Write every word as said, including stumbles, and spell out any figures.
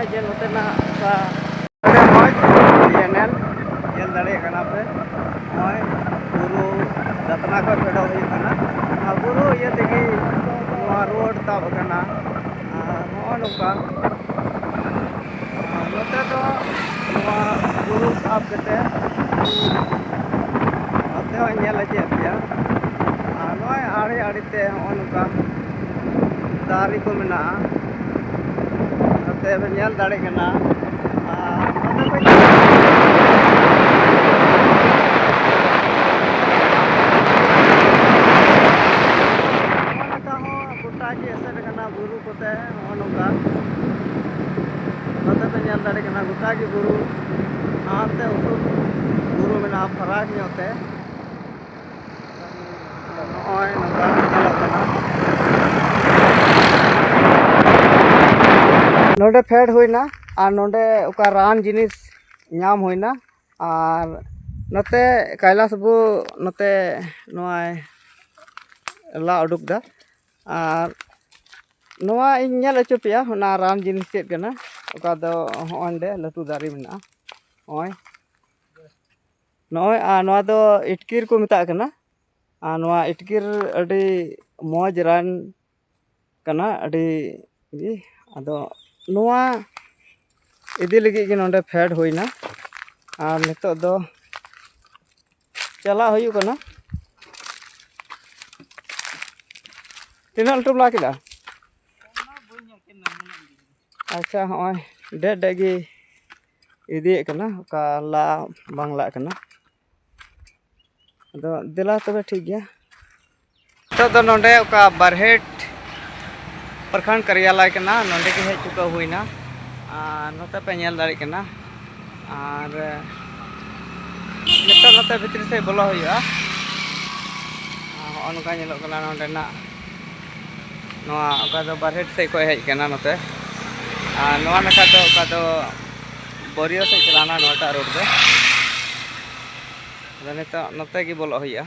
ᱡᱮ ᱱᱚᱛᱮᱱᱟᱜ ᱚᱠᱟ ᱟᱹᱰᱤ ᱢᱚᱡᱽ ᱧᱮᱱᱮᱞ ᱧᱮᱞ ᱫᱟᱲᱮᱭᱟᱜ ᱠᱟᱱᱟ ᱯᱮ᱾ ᱱᱚᱜᱼᱚᱭ ᱵᱩᱨᱩ ᱡᱟᱛᱱᱟ ᱠᱷᱚᱱ ᱯᱷᱮᱰᱚᱜ ᱦᱩᱭᱩᱜ ᱠᱟᱱᱟ᱾ ᱚᱱᱟ ᱵᱩᱨᱩ ᱤᱭᱟᱹ ᱛᱮᱜᱮ ᱱᱚᱣᱟ ᱨᱳᱰ ᱛᱟᱵ ᱟᱠᱟᱱᱟ᱾ ᱟᱨ ᱱᱚᱜᱼᱚ ᱱᱚᱝᱠᱟ ᱟᱨ ᱱᱚᱛᱮ ᱫᱚ ᱱᱚᱣᱟ ᱵᱩᱨᱩ ᱥᱟᱵ ᱠᱟᱛᱮ ᱱᱚᱛᱮ ᱦᱚᱸ ᱧᱮᱞ ᱦᱚᱪᱚᱭᱮᱫ ᱯᱮᱭᱟ᱾ ᱟᱨ ᱱᱚᱜᱼᱚᱭ ᱟᱲᱮ ᱟᱲᱮᱛᱮ ᱦᱚᱸᱜᱼᱚ ᱱᱚᱝᱠᱟ ᱫᱟᱨᱮ ᱠᱚ ᱢᱮᱱᱟᱜᱼᱟ᱾ ᱱᱚᱛᱮ ᱯᱮ ᱧᱮᱞ ᱫᱟᱲᱮᱭᱟᱜ ᱠᱟᱱᱟ᱾ ᱟᱨ ᱱᱚᱛᱮ ᱯᱮ ᱧᱮᱞ ᱱᱚᱜᱼᱚ ᱱᱚᱝᱠᱟ ᱦᱚᱸ ᱜᱚᱴᱟ ᱜᱮ ᱮᱥᱮᱫ ᱟᱠᱟᱱᱟ ᱵᱩᱨᱩ ᱠᱚᱛᱮ᱾ ᱱᱚᱜᱼᱚ ᱱᱚᱝᱠᱟ ᱱᱚᱛᱮ ᱯᱮ ᱧᱮᱞ ᱫᱟᱲᱮᱭᱟᱜ ᱠᱟᱱᱟ, ᱜᱚᱴᱟ ᱜᱮ ᱵᱩᱨᱩ᱾ ᱦᱟᱱᱛᱮ ᱩᱥᱩᱞ ᱵᱩᱨᱩ ᱢᱮᱱᱟᱜᱼᱟ ᱯᱷᱟᱨᱟᱠ ᱧᱚᱜ ᱛᱮ᱾ ᱱᱚᱜᱼᱚᱭ ᱱᱚᱝᱠᱟ ᱧᱮᱞᱚᱜ ᱠᱟᱱᱟ᱾ ᱱᱚᱰᱮ ᱯᱷᱮᱰ ᱦᱩᱭᱱᱟ ᱟᱨ ᱱᱚᱰᱮ ᱚᱠᱟ ᱨᱟᱱ ᱡᱤᱱᱤᱥ ᱧᱟᱢ ᱦᱩᱭᱱᱟ᱾ ᱟᱨ ᱱᱚᱛᱮ ᱠᱟᱭᱞᱟᱥ ᱵᱟᱹᱵᱩ ᱱᱚᱛᱮ ᱱᱚᱣᱟᱭ ᱞᱟ ᱩᱰᱩᱠ ᱫᱟ᱾ ᱟᱨ ᱱᱚᱣᱟ ᱤᱧ ᱧᱮᱞ ᱦᱚᱪᱚ ᱯᱮᱭᱟ, ᱚᱱᱟ ᱨᱟᱱ ᱡᱤᱱᱤᱥ ᱪᱮᱫ ᱠᱟᱱᱟ, ᱚᱠᱟ ᱫᱚ ᱦᱚᱸᱜᱼᱚᱭ ᱱᱚᱰᱮ ᱞᱟᱹᱴᱩ ᱫᱟᱨᱮ ᱢᱮᱱᱟᱜᱼᱟ᱾ ᱱᱚᱜᱼᱚᱭ, ᱱᱚᱜᱼᱚᱭ, ᱟᱨ ᱱᱚᱣᱟ ᱫᱚ ᱤᱴᱠᱤᱨ ᱠᱚ ᱢᱮᱛᱟᱜ ᱠᱟᱱᱟ᱾ ᱟᱨ ᱱᱚᱣᱟ ᱤᱴᱠᱤᱨ ᱟᱹᱰᱤ ᱢᱚᱡᱽ ᱨᱟᱱ ᱠᱟᱱᱟ, ᱟᱹᱰᱤ ᱜᱮ᱾ ᱟᱫᱚ ᱱᱚᱣᱟ ᱤᱫᱤ ᱞᱟᱹᱜᱤᱫ ᱜᱮ ᱱᱚᱰᱮ ᱯᱷᱮᱰ ᱦᱩᱭᱱᱟ᱾ ᱟᱨ ᱱᱤᱛᱚᱜ ᱫᱚ ᱪᱟᱞᱟᱜ ᱦᱩᱭᱩᱜ ᱠᱟᱱᱟ᱾ ᱛᱤᱱᱟᱹᱜ ᱞᱟᱹᱴᱩᱢ ᱞᱟ ᱠᱮᱫᱟ? ᱟᱪᱪᱷᱟ, ᱦᱚᱸᱜᱼᱚᱭ ᱰᱷᱮᱨ ᱰᱷᱮᱨ ᱜᱮ ᱤᱫᱤᱭᱮᱫ ᱠᱟᱱᱟ, ᱚᱠᱟ ᱞᱟ ᱵᱟᱝ ᱞᱟᱜ ᱠᱟᱱᱟ᱾ ᱟᱫᱚ ᱫᱮᱞᱟ ᱛᱚᱵᱮ, ᱴᱷᱤᱠ ᱜᱮᱭᱟ᱾ ᱱᱤᱛᱚᱜ ᱫᱚ ᱱᱚᱰᱮ ᱚᱠᱟ ᱵᱟᱨᱦᱮᱴ ᱯᱨᱚᱠᱷᱚᱸᱰ ᱠᱟᱨᱭᱟᱞᱚᱭ ᱠᱟᱱᱟ, ᱱᱚᱰᱮ ᱜᱮ ᱦᱮᱡ ᱪᱩᱠᱟᱹᱣ ᱦᱩᱭᱱᱟ᱾ ᱟᱨ ᱱᱚᱛᱮ ᱯᱮ ᱧᱮᱞ ᱫᱟᱲᱮᱭᱟᱜ ᱠᱟᱱᱟ᱾ ᱟᱨ ᱱᱤᱛᱚᱜ ᱱᱚᱛᱮ ᱵᱷᱤᱛᱨᱤ ᱥᱮᱫ ᱵᱚᱞᱚ ᱦᱩᱭᱩᱜᱼᱟ᱾ ᱟᱨ ᱦᱚᱸᱜᱼᱚ ᱱᱚᱝᱠᱟ ᱧᱮᱞᱚᱜ ᱠᱟᱱᱟ ᱱᱚᱰᱮᱱᱟᱜ, ᱱᱚᱣᱟ ᱚᱠᱟ ᱫᱚ ᱵᱟᱨᱦᱮᱴ ᱥᱮᱫ ᱠᱷᱚᱱ ᱦᱮᱡ ᱠᱟᱱᱟ ᱱᱚᱛᱮ᱾ ᱟᱨ ᱱᱚᱣᱟ ᱱᱟᱠᱷᱟ ᱫᱚ ᱚᱠᱟ ᱫᱚ ᱵᱚᱨᱤᱭᱟᱹ ᱥᱮᱫ ᱪᱟᱞᱟᱣᱱᱟ ᱱᱚᱣᱟᱴᱟᱜ ᱨᱳᱰ ᱫᱚ᱾ ᱟᱫᱚ ᱱᱤᱛᱚᱜ ᱱᱚᱛᱮ ᱜᱮ ᱵᱚᱞᱚᱜ ᱦᱩᱭᱩᱜᱼᱟ᱾